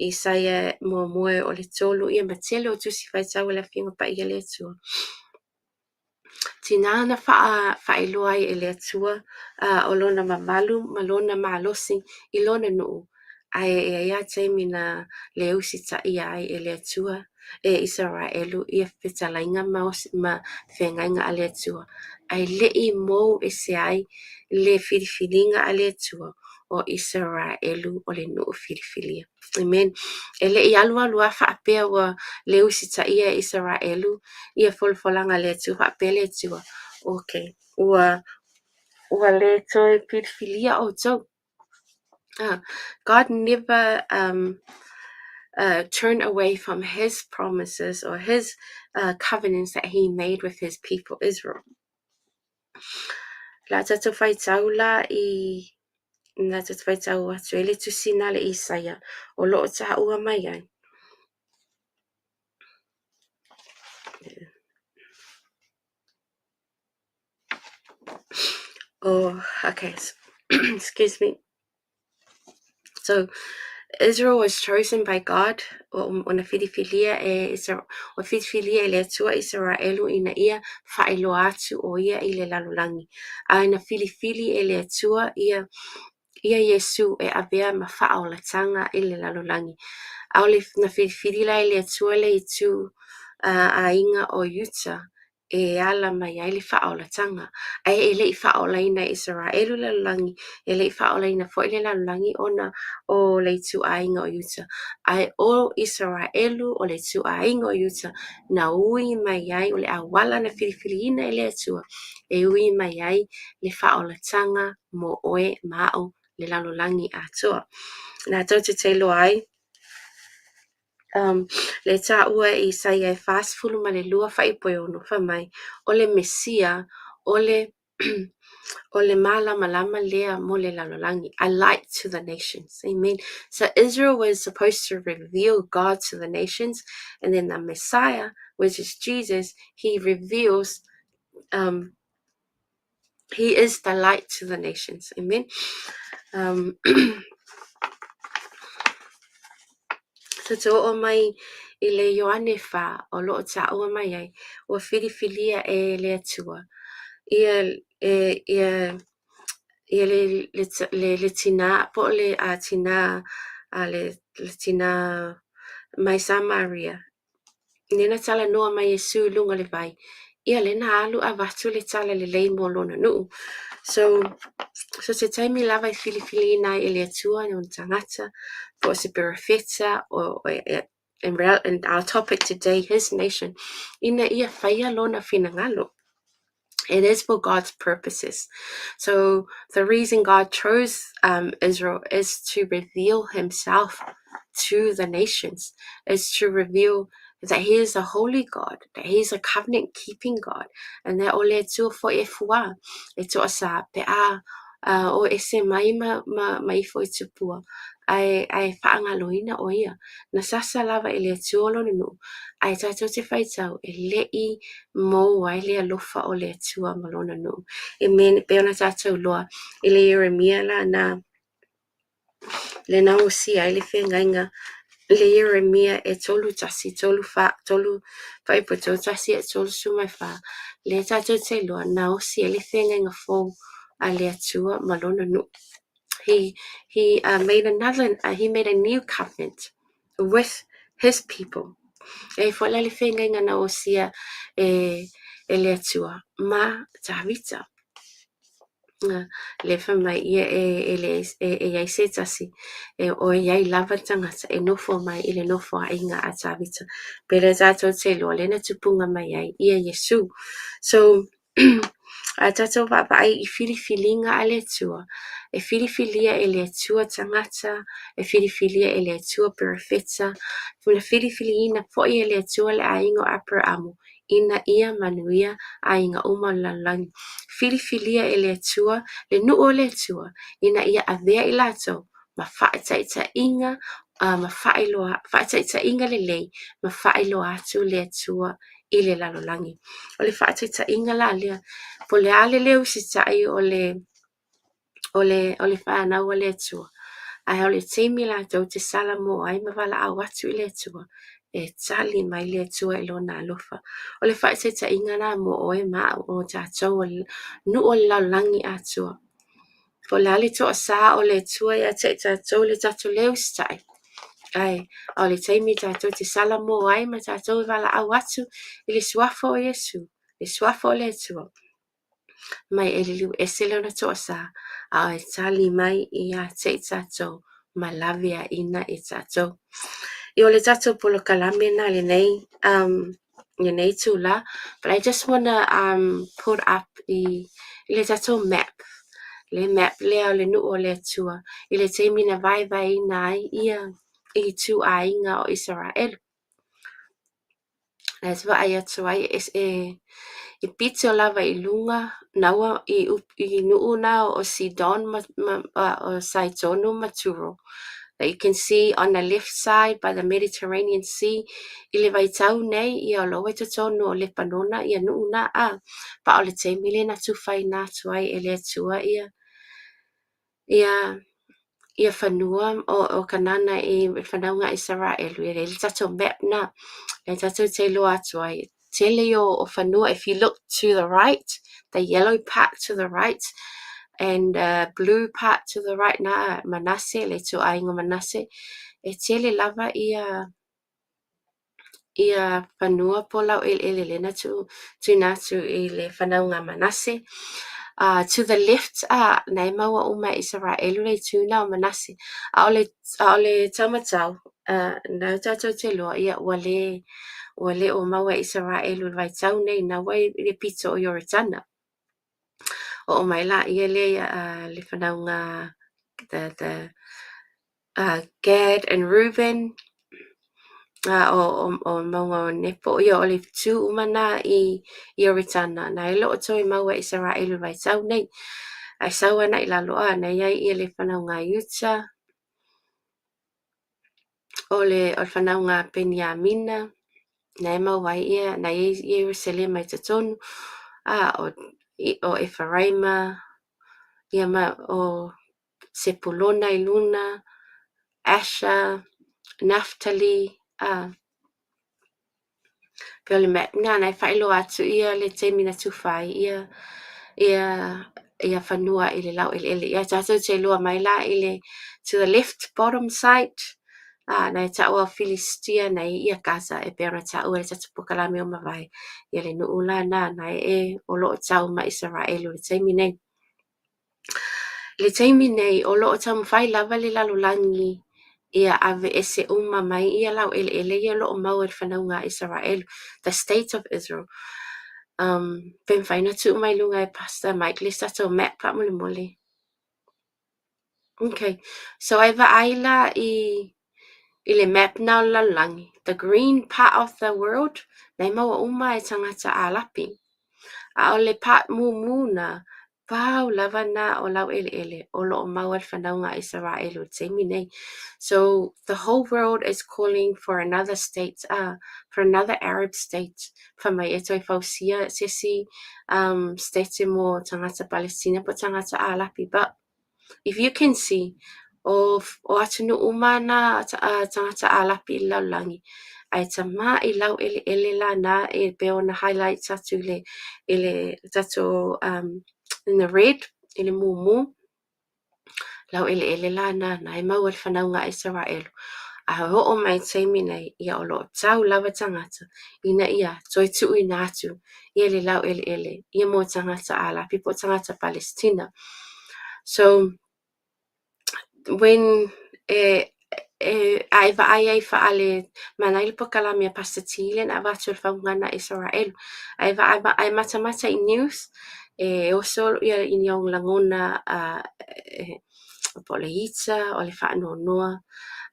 Isaia muamua o le tolu, ia ma tele o tusi faitau a le Afioga Paia a le Atua. Tina na faailoa ai e le Atua o lona mamalu ma lona malosi i lona nuu, ae e i ai lava taimi na le usitaia ai e le Atua e Isaraelu ia fetalaiga ma ma feagaiga a le Atua, ae le i mou ese ai le filifiliga a le Atua o Isaraelu o le nuu filifilia. Amen. E le i alualu lava faapea ua le usitaia e Isaraelu ia folafolaga a le Atua faapea le Atua, okay, ua ua le toe filifilia outou. God never um, turned away from his promises or his covenants that he made with his people Israel. La tatou faitau la i na tatou faitau atu ai le tusi na le Isaia o lo o taua mai ai. Oh, okay. Excuse me. So Israel was chosen by God, ua na filifilia e ua filifilia e le Atua Isaraelu ina ia faailoa atu ʻo ia i le lalolagi. A na filifili e le Atua ia ia Iesū e avea ma faaolataga i le lalolagi. ʻAʻole na filifili la e le Atua le itu aiga o Iuta e ala mai ai le faaolataga. Ae e le i faaolaina e Isaraelu le lalolagi, e le i faaolaina foi le lalolagi ona o le ituaiga o Iuta. Ae o Isaraelu o le ituaiga o Iuta na ui mai ai o le auala na filifiliina e le Atua e ui mai ai le faaolataga mo oe ma aʻu le lalolagi atoa. Na tou te iloa ai le taua e Isaia e 42 fuaiupu e 6 fai mai, o le Mesia, o le o le malamalama lea mo le lalolagi, a light to the nations. Amen. So Israel was supposed to reveal God to the nations, and then the Messiah, which is Jesus, he reveals he is the light to the nations. Amen. So te oo mai i le Ioane 4 o loo taua mai ai, ua filifilia e le Atua ia e ia ia le le le, le tina po o le a tina a le, le tina mai Samaria. Lena talanoa mai Iesu i luga o le vai. Ia lena alu avatu le tala lelei mo lona nuu. So so se taimi lava e filifiliina ai e le Atua i ona tagata po o se perofeta o in, real, in our topic today, his nation, ina ia faia lona finagalo. It is for God's purposes. So the reason God chose Israel is to reveal himself to the nations, is to reveal that he is a holy God, that he is a covenant keeping God, and that o le Atua foi e fua, e toasā, pe a o ese mai ma, ma, ma ifo i tupua, ae, ae whaangaloina o ia. Na sasa lava e le Atua lona nuu, ae tatou te faitau e le'i mou ai le alofa o le Atua ma lona nuu. Amen. Pe ona tatou loa i le Ieremia la na le na osia ai le feagaiga le Ieremia e 31, 3 fa, 3 fuaiupu 31 e 34. Le tatou te iloa na osi ai le feagaiga fou a le Atua ma lona nuu. He made another he made a new covenant with his people. E foi la le feagaiga na osia e e le Atua ma Tavita. Le fai mai ia e, e, le, e, e iai se tasi e o iai lava tagata e nofo mai i le nofoaiga a Tavita. Pe le tatou te iloa le na tupuga mai ai ia Iesu. So a tatou vaavaai i filifiliga a le Atua. E filifilia e le Atua tagata, e filifilia e le Atua perofeta, na filifiliina foi e le Atua le aiga o Aperaamo ina ia manuia aiga uma o le lalolagi. Filifilia e le Atua, le nuu o le Atua, ina ia avea i latou ma faataitaiga ma faailoa, faataitaiga lelei ma faailoa atu le Atua i le lalolagi. O le faataitaiga la lea, po o le a le le usitai o le o le o le whanau a le Atua. Ae o le taimi latou te salamo ai ma valaau atu i le Atua, e tali mai le Atua i lona alofa. O le faataitaiga la mo oe ma au o tatou o le nuu o le lalolagi atoa. Po o le a le toasā o le Atua ia te i tatou le tatou le usitai. Ae, o le taimi tatou te salamo ai ma tatou e valaau atu i le suafa o Iesu, le suafa o le Atua. Mai e liliu ese lona toasā, a e tali mai ia te i tatou ma laveaina e tatou. I o le tatou polokalame na lenei lenei tula, but I just wanna put up i, i le tatou map. Le map lea o le nuu o le Atua i le taimi na vaevaeina ai ia i ituaiga o Isaraelu. E vaai atu ai e, e, i pito lava i luga na ua i, i nuu na o Sidon ma, ma, o Saitonu ma Turo. That you can see on the left side by the Mediterranean Sea i le vaitau nei ia o lo o i totonu o Lepanona ia nuu na a pa o le taimi le na tufaina atu ai e le Atua ia. Ia ia fanua o Kanana i fanauga a Isaraelu. Ia le tatou map na. E tatou te iloa atu ai. Tele ia o fanua, if you look to the right, the yellow part to the right and the blue part to the right na Manase, le ituaiga o Manase. E tele lava ia ia fanua po o laueleele lea na tuuina atu i le fanauga a Manase. To the left, na e maua uma e Isaraelu le itu lena o Manase. A o le, a o le taumatau, na tatou te iloa, ia ua le, ua le o maua e Isaraelu i le vaitau nei, na ua i le pito o Ioritana. Oo mai laia lea le fanauga the Gad and Reuben, o mauga o Nepo, ia o le itu uma na i Ioritana, na e le o toe maua e Isaraelu i le vaitau nei. Ae sau ana i lalo na i ai ia le fanauga a Iuta, o le fanauga a Peniamina, na e maua ai ia, na i ai Ierusalema i totonu, o Efaraima, ia ma o Sepulona i luna, Asher, Naphtali, Pei o le map na, na e faailoa atu ia le taimi na tufa ai ia ia ia fanua i le laueleele. Ia tatou te iloa mai la i le to the left bottom side, na e taua o Filistia na i ia Gaza e pei ona taua i le tatou polokalame o mavae. Ia le nuu la na, na e o lo o tau ma Isaraelu i le taimi nei. I le taimi nei, o lo o taumafai lava le lalolagi ia aveese uma mai ia laueleele ia o lo o maua i le fanauga a Isaraelu, the state of Israel. Pe mafai ona tuu mai luga e Pastor Mike le isi tatou map faamolemole. Okay, so ai vaai la i le map na o le lalolagi, the green part of the world, na e maua uma e tagata Alapi. A o le part mumu na, pau lava na o laueleele o lo o maua i le fanauga a Isaraelu i le taimi nei. So the whole world is calling for another state, for another Arab state. Fai mai e toe fausia se isi state mo tagata Palestina po o tagata Alapi. But if you can see, o atunuu uma na tagata Alapi i le lalolagi, ae tama'i laueleele la na e pei ona highlight atu i le tatou in the red, i le mumu, laueleele la na, na e maua i le fanauga a Isaraelu. A oo mai taimi nei, ia o lo o tau lava tagata ina ia toe tuuina atu ia le laueleele ia mo tagata Alapi po o tagata Palestina. So, when e a e vaai ai faale manaia le polokalame a Pastor T lea na avatu e le faugana a Isaraelu. Ae vaai ae matamata i news, e oso ia i ni ou lagona po o le ita, o le faanoanoa,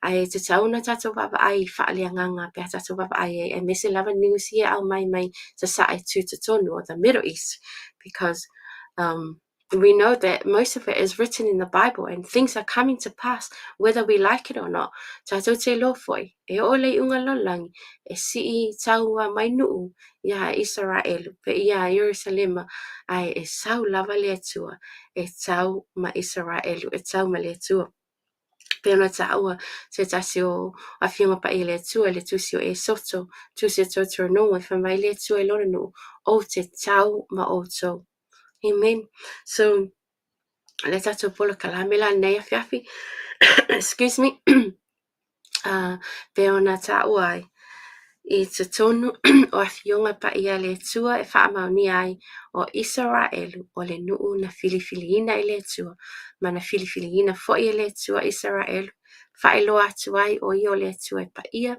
ae tatau ona tatou vaavaai faaleagaga pe a tatou vaavaai ai, aemaise lava news ia e aumai mai sasae tutotonu o the Middle East because we know that most of it is written in the Bible and things are coming to pass whether we like it or not. Tatou te iloa foi, e oo le iuga o le lalolagi, e sii taua mai nuu ia Isaraelu, pe ia Ierusalema, ae e sau lava le Atua, e tau ma Isaraelu, e tau ma le Atua. Pei ona taua se tasi o afioga paia i le Atua i le tusi o Esoto, tusi o Deuteronomo, e fai mai le Atua i lona nuu, ou te tau ma outou. Amen. So, le tatou polokalame la lenei afiafi, excuse me, pei ona taua ai, i totonu o afioga paia a le Atua e faamaonia ai o Isaraelu o le nuu na filifiliina e le Atua, ma na filifiliina foi e le Atua Isaraelu, faailoa atu ai o ia o le Atua e paia,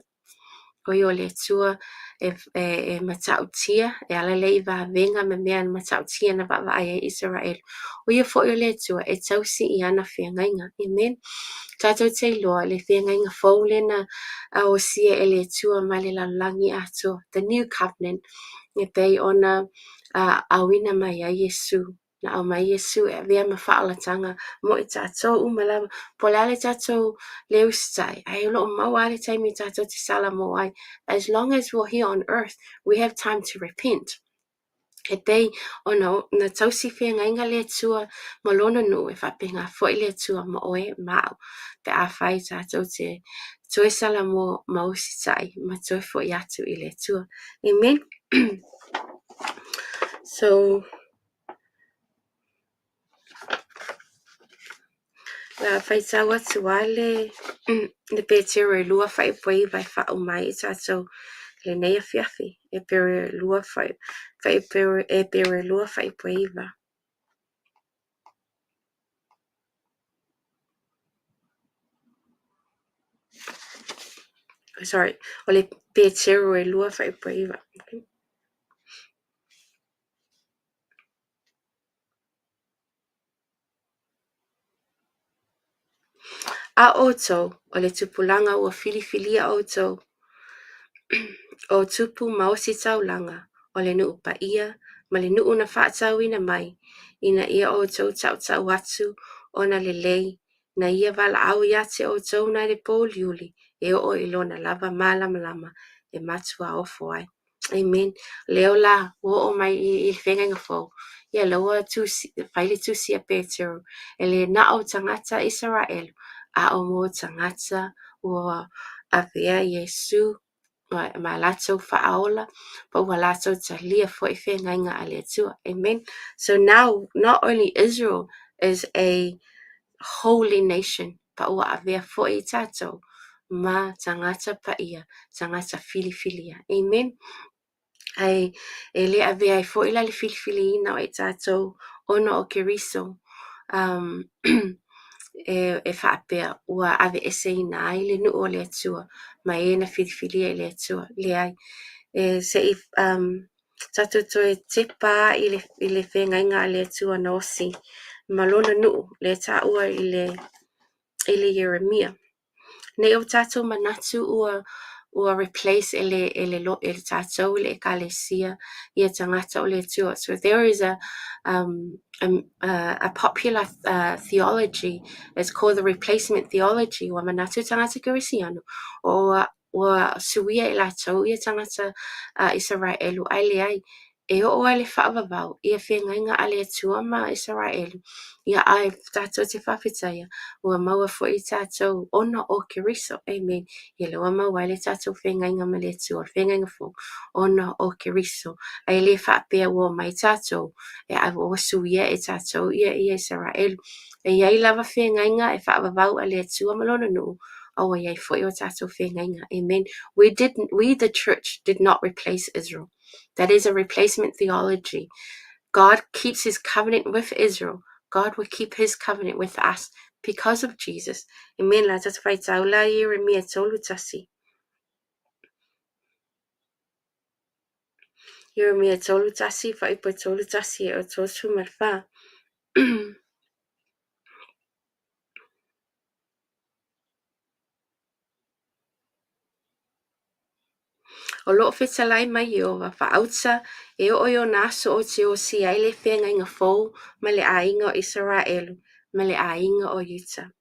o ia o le Atua e matautia, e ala lea i vavega ma mea matautia na vaavaai ai Isaraelu. O ia foi o le Atua e tausi i ana feagaiga. Amen. Tatou te iloa le feagaiga fou lea na osia e le Atua ma le lalolagi atoa, the new covenant, e pei ona auina mai ai Iesu. Na aumai Iesu e avea ma faaolataga mo i tatou uma lava. Po o le a le tatou le usitai, ae o lo o maua lava le taimi tatou te salamo ai. As long as we're here on earth, we have time to repent. E pei ona na tausi feagaiga le Atua ma Lona nuu, e faapena foi le Atua ma oe ma au, pe afai tatou te toe salamua ma usitai ma toe foi atu i le Atua. Amen. So, La faitau atu a le Petero e 2 fuaiupu 9 e faauma ai tatou lenei afiafi. Epero e 2 fuaiupu 9. Sorry, o le Petero e 2 fuaiupu 9. Okay. A outou, o le tupulaga ua filifilia outou, o tupu ma ositaulaga, o le nuu paia ma le nuu na faatauina mai, ina ia outou tautau atu ona lelei, na ia valaau ia te outou nai le pouliuli e oo i lona lava malamalama e matua ofo ai. Amen. Lea la, ua oo mai i le feagaiga fou. Ia lea ua tusi, fai le tusi a Petero, e le na o tagata Isaraelu, a o mo tagata ua avea Iesu ma latou faaola, pa ua latou talia foi feagaiga a le Atua. Amen. So now, not only Israel is a holy nation, pa ua avea foi i tatou ma tagata paia, tagata filifilia. Amen. Ae e le avea ai foi la le filifiliina o i tatou ona o Keriso e faapea ua aveeseina ai le nuu o le Atua ma e na filifilia i le Atua. Leai. E se i tatou toe tepa i le feagaiga a le Atua na osi ma lona nuu le taua i le Ieremia. Nei o tatou manatu ua replace e le tatou i le ekalesia ia tagata o le Atua. So there is a popular theology. It's called the replacement theology. Ua manatu tagata Kerisiano o ua suia e latou ia tagata Isaraelu ai leai. E oo ai le faavavau ia feagaiga a le Atua ma Isaraelu. Ia ai tatou te faafetaia ua maua foi i tatou ona o Keriso. Amen. Ia le ua maua ai le tatou feagaiga ma le Atua, le feagaiga fou ona o Keriso. Ai le faapea ua mai tatou e ua suia e tatou ia Isaraelu. E iai lava feagaiga e faavavau a le Atua ma lona nuu, a ua iai foi o tatou feagaiga. Amen. We the church did not replace Israel. That is a replacement theology. God keeps his covenant with Israel. God will keep his covenant with us because of Jesus. Amen. La tatou faitau la Ieremia 31. Ieremia 31, fuaiupu 31 e o 34. O loo fetalai mai Ieova faauta e oo i ona aso o te osi ai le feagaiga fou ma le aiga o Isaraelu ma le aiga o Iuta.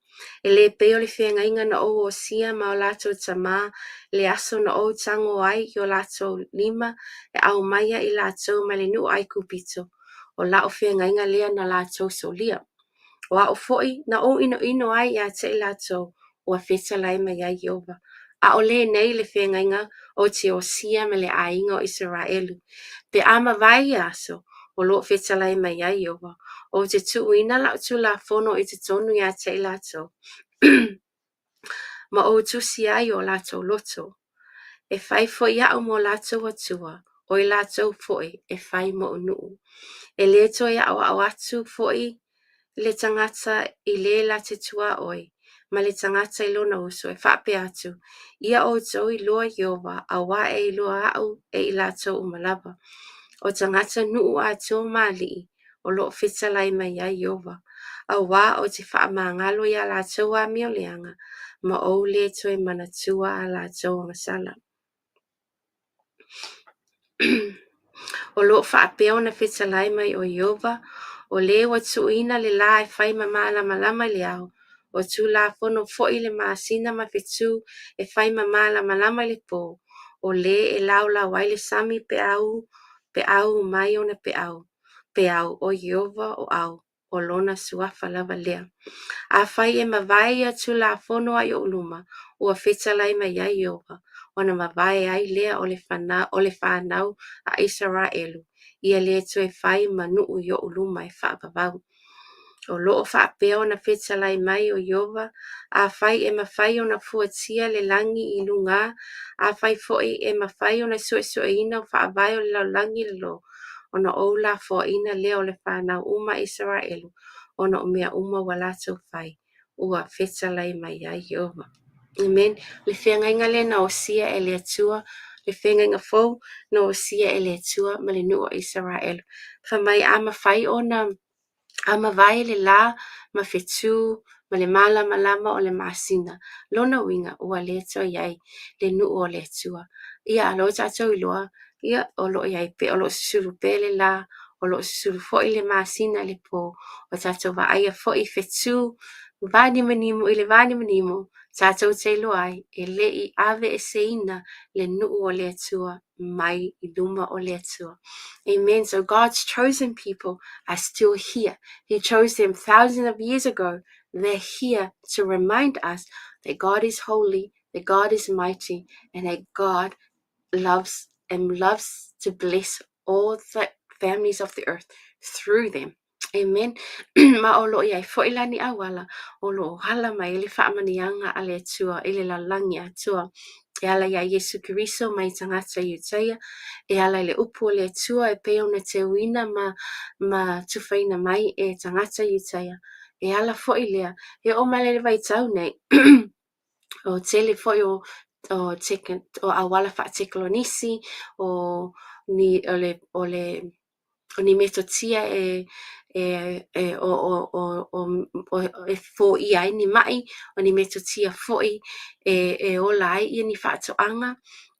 E le pei o le feagaiga na ou osia ma o latou tamā le aso na ou tago ai i o latou lima e aumaia i latou mai le nuu Aikupito. O lau feagaiga lea na latou solia. O au foi na ou inoino ai ia te i latou ua fetalai mai ai Ieova. A o lenei le feagaiga o te osia ma le aiga o Isaraelu. Pe a mavae ia aso, o loo fetalai mai ai Ieova, o te tuuina lau tulafono i totonu ia te i latou. Ma ou tusi ai o latou loto. E fai foi au mo latou atua, o i latou foi e fai mo'u nuu. E le toe a'oa'o atu foi le tagata i le la te tuaoi, ma le tagata i lona uso e faapea atu, ia outou iloa Ieova, auā e iloa au e i latou uma lava. O tagata nuu atoa ma alii, o loo fetalai mai ai Ieova, auā o te faamagalo ia latou amioleaga, ma ou le toe manatua a latou agasala. O loo faapea ona fetalai mai o Ieova, o le ua tuuina le la e fai ma malamalama i le ao, o tulafono foi le masina ma fetu e fai ma malamalama i le pō, o le e laolao ai le sami pe peau mai ona peau, peau, ʻo Ieova o au, ʻo lona suafa lava lea. Afai e mavae ia Tulafono a i oʻu luma, ua fetalai mai ai Ieova, ona mavae ai lea o le o le fanau a ʻIseraʻelu, ia le toe fai ma nuʻu i oʻu luma e faavavau. O loo faapea ona fetalai mai o Ieova, afai e mafai ona fuatia le lagi i luga, afai foi e mafai ona suesueina faavae o le lalolagi i lalo, ona ou lafoaina lea o le fanau uma a Isaraelu, ona o mea uma ua latou fai, ua fetalai mai ai Ieova. Amen. Le feagaiga lea na osia e le Atua, le feagaiga fou na osia e le Atua ma le nuu o Isaraelu. Fai mai a mafai ona a mavae le lā ma fetu ma le malamalama o le masina, lona uiga ua le toe i ai le nuu o le Atua. Ia, a o lea ua tatou iloa, ia, o lo o i ai pea, o lo o susulu pea le lā, o lo o susulu foi le masina i le pō, ua tatou vaaia foi fetu vanimonimo i le vanimonimo, tatou te iloa ai e le i aveeseina le nuu o le Atua mai i luma o le Atua. Amen. So God's chosen people are still here. He chose them thousands of years ago. They're here to remind us that God is holy, that God is mighty, and that God loves and loves to bless all the families of the earth through them. Amen. Ma o loo i ai foi la ni auala o loo hala mai ai le faamanuiaga a le Atua i le lalolagi atoa e ala iā Iesu Keriso mai tagata Iutaia, e ala i le upu o le Atua e pei ona teuina ma ma tufaina mai e tagata Iutaia. E ala foi lea e oo mai le vaitau nei o tele foi o o o auala faatekonolosi o ni o le o le o ni metotia e e e o o o o o e foia ai ni maʻi, o ni metotia foi e e ola ai ia ni faatoaga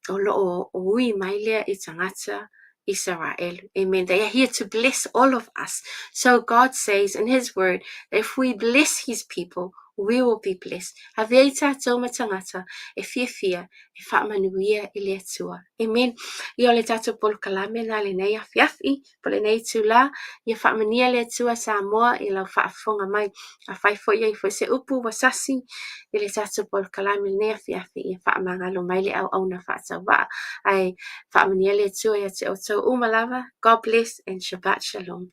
o loo ui mai lea i tagata Isaraelu. Amen. They are here to bless all of us. So God says in His word that if we bless His people, we will be blessed. Avea i tatou ma tagata e fiafia e faamanuia e le Atua. Amen. Ia o le tatou polokalame na lenei afiafi, po o lenei itulā, ia faamanuia le Atua Samoa i lau faafofoga mai. Afai foi e i ai foi se upu ua sasi i le tatou polokalame i lenei afiafi, ia faamagalo mai le auauna faatauvaa. Ae faamanuia le Atua ia te outou uma lava. God bless and Shabbat Shalom.